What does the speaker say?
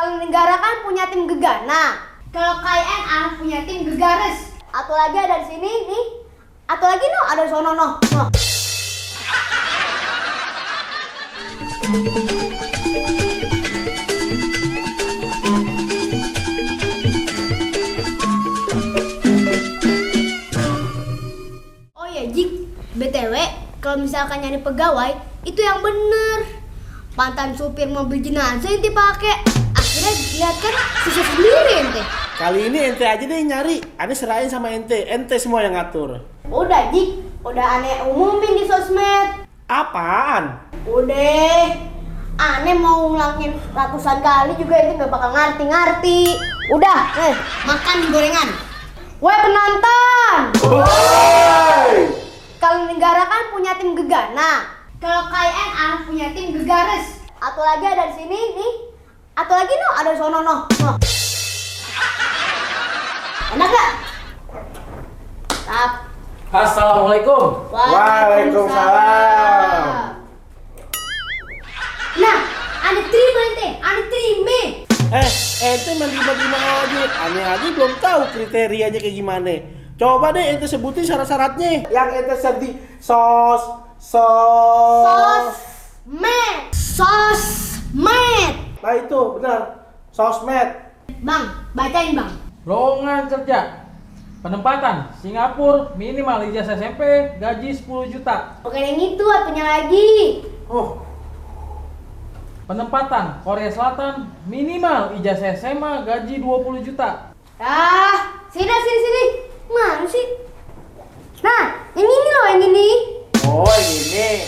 Kalau negara kan punya tim Gegana. Kalau KNA punya tim Gegares. Atau lagi ada di sini nih. Atau lagi no ada sono no. Oh ya Jik, BTW kalau misalkan nyari pegawai itu yang bener. Mantan supir mobil jenazah ente pakai. Akhirnya lihat kan susah sendiri ente. Kali ini ente aja deh yang nyari. Ane serahin sama ente semua yang ngatur. Udah Jik, udah aneh umumin di sosmed. Apaan? Udah, aneh mau ngulangin ratusan kali juga ini gak bakal ngerti-ngerti. Udah, makan di gorengan. Woi penonton! Kalau negara kan punya tim Gegana. Kalau KNA punya tim Gegares. Atau lagi ada di sini nih. Atau lagi no ada sono no. Enak gak? Tap. Assalamualaikum. Waalaikumsalam. Nah, ada terima ente, ada terima. Ente menerima aja. Ane aja belum tahu kriterianya kayak gimana. Coba deh ente sebutin syarat-syaratnya. Yang ente sedih Sosmed. Nah itu benar. Sosmed. Bang, bacain bang. Lowongan kerja. Penempatan Singapura, minimal ijazah SMP, gaji 10 juta. Bukan yang itu, apanya lagi? Oh, Penempatan Korea Selatan, minimal ijazah SMA, gaji 20 juta. Sini. Mana sih? Nah, yang ini loh, yang ini. oh ini.